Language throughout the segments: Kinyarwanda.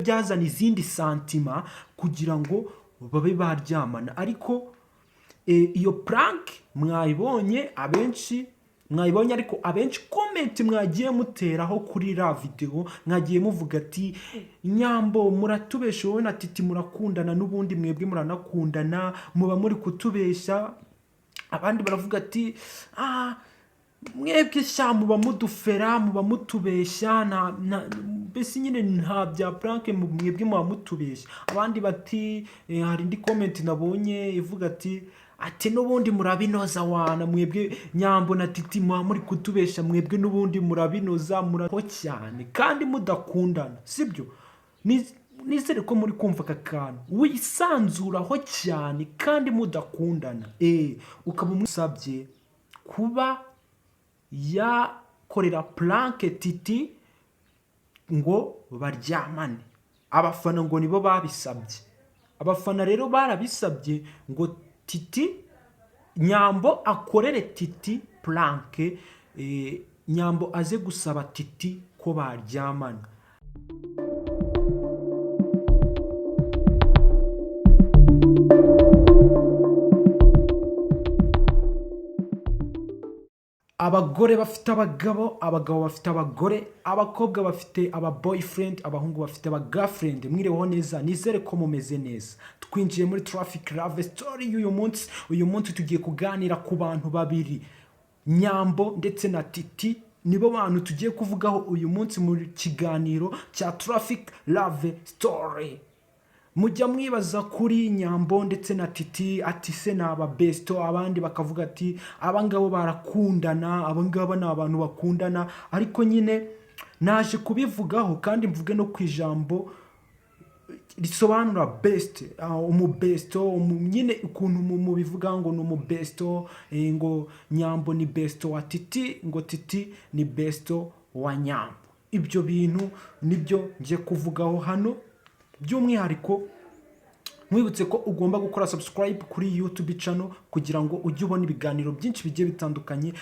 byazana izindi sentiments kugira ngo babe baryamana. Ariko iyo prank mwayibonye, abenshi mwayibonye, ariko abenshi comment mwagiye muteraho kuri ra video, mwagiye muvuga ati: "Nyambo, muratubesha, wowe na Titi murakundana, n'ubundi mwebwe muranakundana, muba muri kutubeshya." Abandi baravuga ati: "Ah, mwebwe sha, muba mudufera, muba mutubeshya, mbese nyine nta bya prank, mwebwe muba mutubeshya." Abandi bati hari indi comment nabonye ivuga ati: "N'ubundi murabinoza wana, mwebwe Nyambo na Titi muba muri kutubeshya, mwebwe n'ubundi murabinoza muraho cyane kandi mudakundana." Sibyo? Nizere ko muri kumva aka kantu, wisanzuraho cyane kandi mudakundana, ukaba umusabye kuba yakorera prank Titi ngo baryamane. Abafana ngo nibo babisabye. Abafana rero barabisabye ngo Titi, Nyambo akorere Titi prank, Nyambo aze gusaba Titi ko baryamana. Abagore bafite abagabo, abagabo bafite abagore, abakobwa bafite aba boyfriend, abahungu bafite aba girlfriend, mwireho neza, nizere ko mumeze neza. Twinjiye muri Traffic Love Story y'uyu munsi. Uyu munsi tugiye kuganira ku bantu babiri, Nyambo ndetse na Titi, nibo bantu tugiye kuvugaho uyu munsi mu kiganiro cya Traffic Love Story. Mujya mwibaza kuri Nyambo ndetse na Titi, ati: "Se ni aba besto?" Abandi bakavuga ati: "Abangabo barakundana, abangaba ni abantu bakundana." Ariko nyine naje kubivugaho kandi mvuge no ku ijambo risobanura best, umubesto, nyine ukuntu mubivuga ngo ni umubesto, ngo Nyambo ni besto wa Titi, ngo Titi ni besto wa Nyambo. Ibyo bintu nibyo ngiye kuvugaho hano. By'umwihariko nkwibutse ko ugomba gukora subscribe kuri YouTube channel kugira ngo ujye ubona ibiganiro byinshi bigiye bitandukanye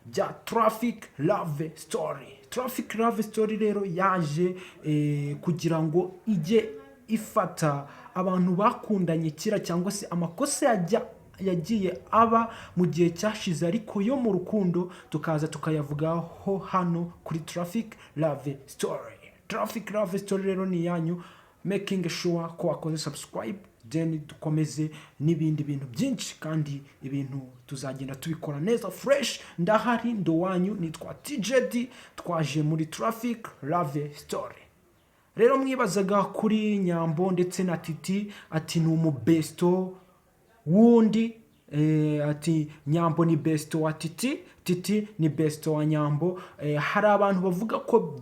bya Traffic Love Story. Traffic Love Story rero yaje kugira ngo ijye ifata abantu bakundanye kera, cyangwa se amakosa yagiye aba mu gihe cyashize ariko yo mu rukundo, tukaza tukayavugaho hano kuri Traffic Love Story. Traffic Love Story rero ni iyanyu, making sure ko wakoze subscribe, then dukomeze n'ibindi bintu byinshi, kandi ibintu tuzagenda tubikora neza fresh. Ndahari, ndo wanyu, nitwa TJD, twaje muri Traffic Love Story. Rero mwibazaga kuri Nyambo ndetse na Titi, ati ni umubesto wundi, ati Nyambo ni besto wa Titi, Titi ni besto wa Nyambo. Hari abantu bavuga ko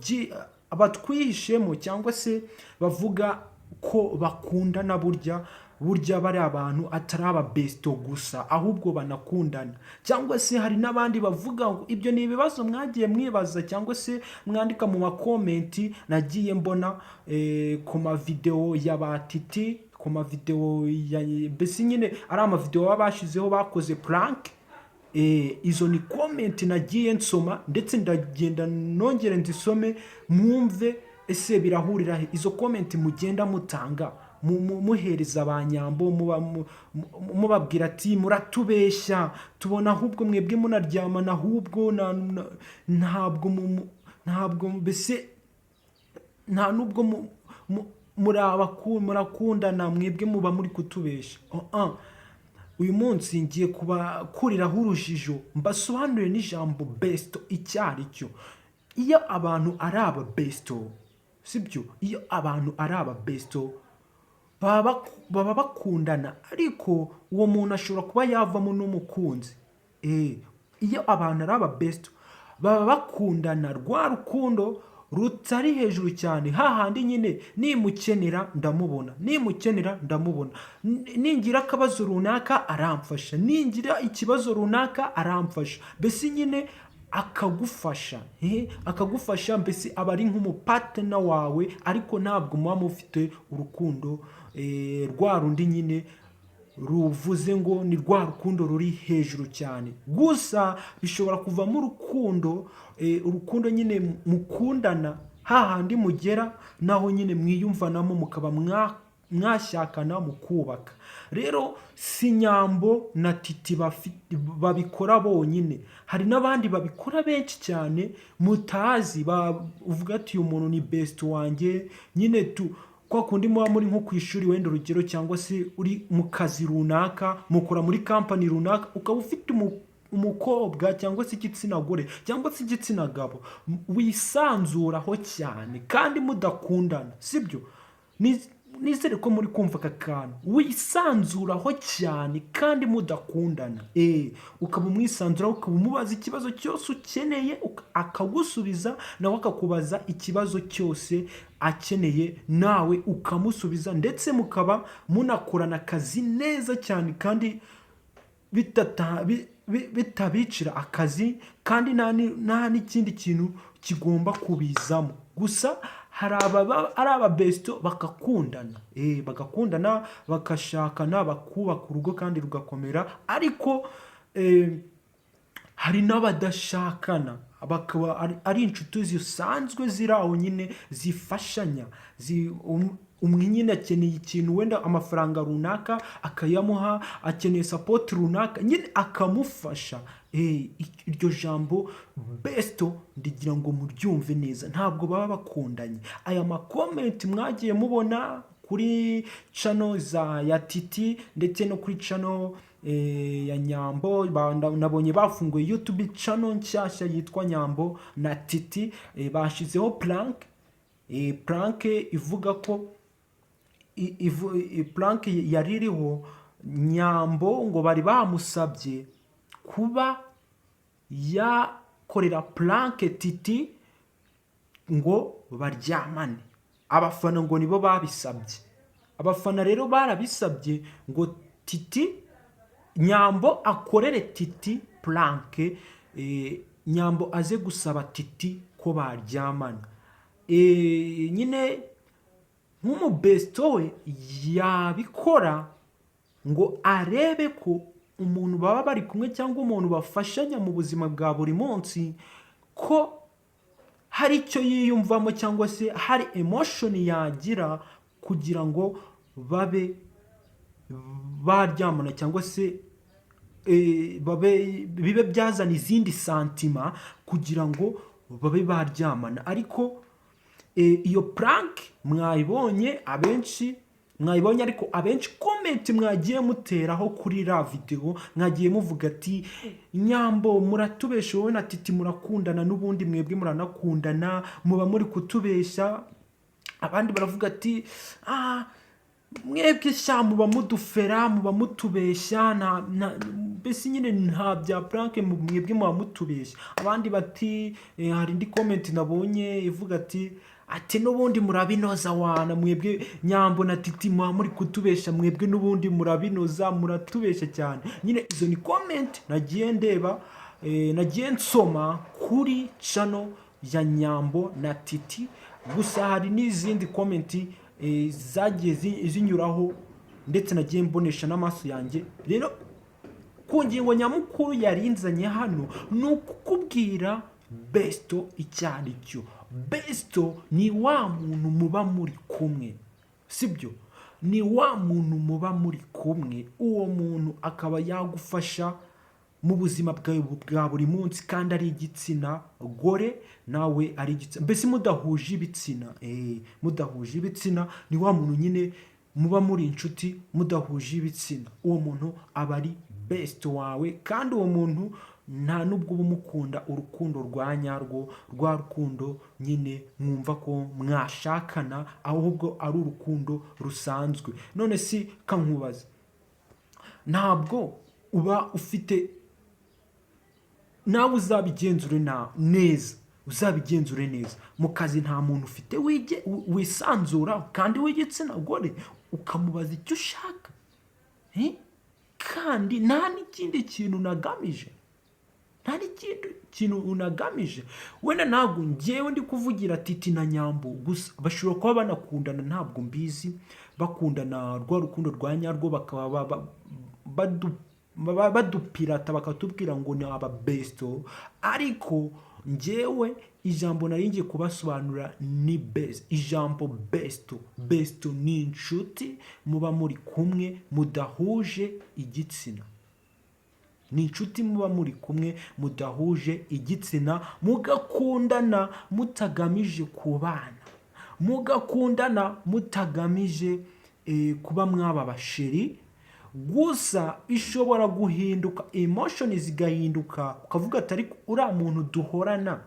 batwihishemo cyangwa se bavuga ko bakundana, burya burya bari abantu atari ababesto gusa, ahubwo banakundana. Cyangwa se hari n'abandi bavuga ngo ibyo ni ibibazo mwagiye mwibaza cyangwa se mwandika mu macomment nagiye mbona ku mavideo ya ba Titi, ku mavideo ya, mbese nyine ari amavideo baba bashyizeho bakoze prank. Izo ni comment nagiye nsoma, ndetse ndagenda nongere nzisome mwumve ese birahurira he izo comment mugenda mutanga, muhereza ba Nyambo, mubabwira ati: "Muratubeshya, tubona ahubwo mwebwe munaryamana, ahubwo ntabwo ntabwo mbese nta nubwo murakundana, mwebwe muba muri kutubeshya." Oh, ah. Uyu munsi ngiye kubakuriraho urujijo, mbasobanurire n'ijambo besto icyo ari cyo. Iyo abantu ari aba besto, sibyo? Iyo abantu ari aba besto baba bakundana, ariko uwo muntu ashobora kuba yavamo n'umukunzi. Iyo abantu ari aba besto baba bakundana rwa rukundo rutari hejuru cyane, hahandi nyine nimukenera ndamubona, nimukenera ndamubona, ningira akabazo runaka aramfasha, ningira ikibazo runaka aramfasha, mbese nyine akagufasha, akagufasha, mbese aba ari nk'umupartner wawe, ariko ntabwo muba mufite urukundo rwa rundi nyine ruvuze ngo ni rwa rukundo ruri hejuru cyane. Gusa bishobora kuvamo urukundo, urukundo nyine mukundana. Hahandi mugera naho nyine mwiyumvanamo, mukaba mwashyakana, mukubaka. Rero si Nyambo na Titi babikora bonyine, hari n'abandi babikora benshi cyane mutazi. Uvuga ati: "Uyu muntu ni best wanjye." Nyine tu kwa kundi muba muri nko ku ishuri wenda, urugero, cyangwa se uri mu kazi runaka, mukora muri kampani runaka, ukaba ufite umukobwa cyangwa se igitsina gore cyangwa se igitsina gabo wisanzuraho cyane kandi mudakundana, sibyo? Nizere ko muri kumva aka kantu. Wisanzuraho cyane kandi mudakundana, ukaba umwisanzuraho, ukaba umubaza ikibazo cyose ukeneye akagusubiza, nawe akakubaza ikibazo cyose akeneye nawe ukamusubiza, ndetse mukaba munakorana akazi neza cyane kandi bitabicira akazi, kandi nta n'ikindi kintu kigomba kubizamo. Gusa hari ababa ari ababesto bagakundana, bagakundana, bagashakana, bakubaka urugo kandi rugakomera. Ariko hari n'abadashakana, bakaba ari inshuti zisanzwe ziri aho nyine zifashanya. Umwe nyine akeneye ikintu, wenda amafaranga runaka, akayamuha, akeneye support runaka nyine akamufasha. Iryo jambo besto ndigira ngo muryumve neza, ntabwo baba bakundanye. Aya ma comment mwagiye mubona kuri channel za ya Titi ndetse no kuri channel ya Nyambo, nabonye bafunguye YouTube channel nshyashya yitwa Nyambo na Titi, bashyizeho prank, prank ivuga ko prank yari iriho Nyambo ngo bari bamusabye kuba yakorera prank Titi ngo baryamane. Abafana ngo nibo babisabye. Abafana rero barabisabye ngo Titi, Nyambo akorere Titi prank, Nyambo aze gusaba Titi ko baryamana. Nyine nk'umubesto we yabikora ngo arebe ko umuntu baba bari kumwe cyangwa umuntu bafashanya mu buzima bwa buri munsi ko hari icyo yiyumvamo cyangwa se hari emotion yagira kugira ngo babe baryamana, cyangwa se babe bibe byazana izindi sentiment kugira ngo babe baryamana. Ariko iyo prank mwayibonye, abenshi mwayibonye, ariko abenshi comment mwagiye muteraho kuri ra videwo, mwagiye muvuga ati: "Nyambo, muratubesha, wowe na Titi murakundana n'ubundi, mwebwe muranakundana, muba muri kutubeshya." Abandi baravuga ati: "Ah, mwebwe sha muba mudufera, muba mutubeshya, mbese nyine nta bya prank, mwebwe muba mutubeshya." Abandi bati hari indi comment nabonye ivuga ati: "N'ubundi murabinoza wana, mwebwe Nyambo na Titi muba muri kutubeshya, mwebwe n'ubundi murabinoza, muratubeshya cyane." Nyine izo ni comment nagiye ndeba, nagiye nsoma kuri channel ya Nyambo na Titi. Gusa hari n'izindi comment zagiye zinyuraho ndetse nagiye mbonesha n'amaso yanjye. Rero ku ngingo nyamukuru yarinzanye hano ni ukukubwira besto icyo ari cyo. Besto ni wa muntu muba muri kumwe, sibyo? Ni wa muntu muba muri kumwe, uwo muntu akaba yagufasha mu buzima bwawe bwa buri munsi kandi ari igitsina gore nawe ari igitsina, mbese mudahuje ibitsina. Mudahuje ibitsina, ni wa muntu nyine muba muri inshuti mudahuje ibitsina. Uwo muntu aba ari best wawe, kandi uwo muntu nta nubwo uba umukunda urukundo rwa nyarwo, rwa rukundo nyine mwumva ko mwashakana, ahubwo ari urukundo rusanzwe. None si kankubaza, ntabwo uba ufite, nawe uzabigenzure neza, uzabigenzure neza mu kazi, nta muntu ufite wige wisanzura kandi w'igitsina gore ukamubaza icyo ushaka? Eh? Kandi nta n'ikindi kintu unagamije, nta n'ikindi kintu unagamije. Wenda ntabwo ngewe ndi kuvugira Titi na Nyambo gusa, bashobora kuba banakundana, ntabwo mbizi, bakundana rwa rukundo rwa nyarwo, bakaba badupirata bakatubwira ngo ni ababesto, ariko Njyewe ijambo nari ngiye kubasobanurira ni best, ijambo besto. Besto ni inshuti muba muri kumwe mudahuje igitsina. Ni inshuti muba muri kumwe mudahuje igitsina, mugakundana mutagamije kubana, mugakundana mutagamije kuba mwaba aba chéri. Gusa bishobora guhinduka, emotion zigahinduka, ukavuga ati: "Ariko uriya muntu duhorana,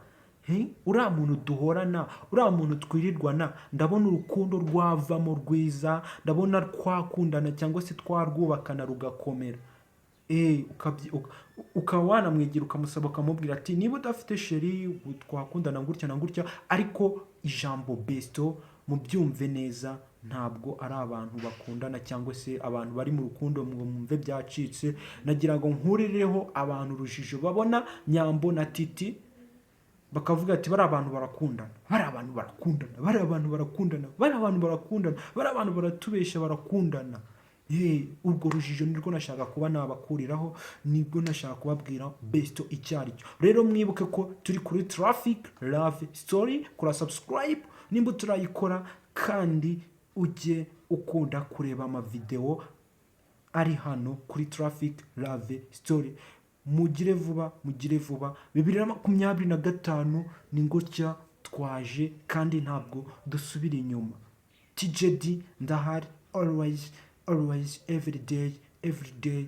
uriya muntu duhorana, uriya muntu twirirwana, ndabona urukundo rwavamo rwiza, ndabona twakundana cyangwa se twarwubakana rugakomera." Ukaba wanamwegera, ukamusaba, ukamubwira ati: "Niba udafite chéri, twakundana gutya na gutya." Ariko ijambo besto, mubyumve neza, ntabwo ari abantu bakundana cyangwa se abantu bari mu rukundo ngo mwumve byacitse. Nagira ngo nkurireho abantu urujijo babona Nyambo na Titi bakavuga ati: "Bari abantu barakundana, bari abantu barakundana, bari abantu barakundana, bari abantu barakundana, bari abantu baratubeshya, barakundana." Urwo rujijo nirwo nashaka kuba nabakuriraho, nibwo nashaka kubabwira besto icyo ari cyo. Rero mwibuke ko turi kuri Traffic Love Story. Kora subscribe nimba uturayikora, kandi ujye ukunda kureba amavideo ari hano kuri Traffic Love Story. Mugire vuba, mugire vuba. 2025 ni gutya twaje kandi ntabwo dusubira inyuma. TJD ndahari always, always, every day, every day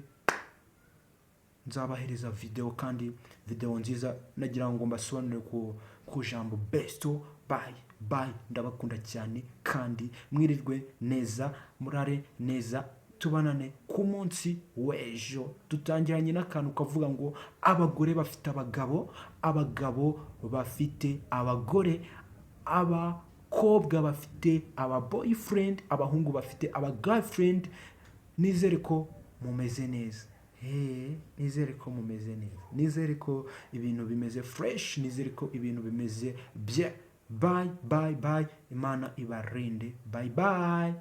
nzabahereza video, kandi video nziza. Nagira ngo mbasobanurire ku jambo besto. Bye bye, ndabakunda cyane, kandi mwirirwe neza, murare neza, tubanane ku munsi w'ejo. Dutangiranye n'akantu kavuga ngo abagore bafite abagabo, abagabo bafite abagore, abakobwa bafite aba boyfriend, abahungu bafite aba girlfriend. Nizere ko mumeze neza. Nizere ko mumeze neza, nizere ko ibintu bimeze fresh, nizere ko ibintu bimeze bien. Bye bye bye, Imana ibarinde. Bye bye.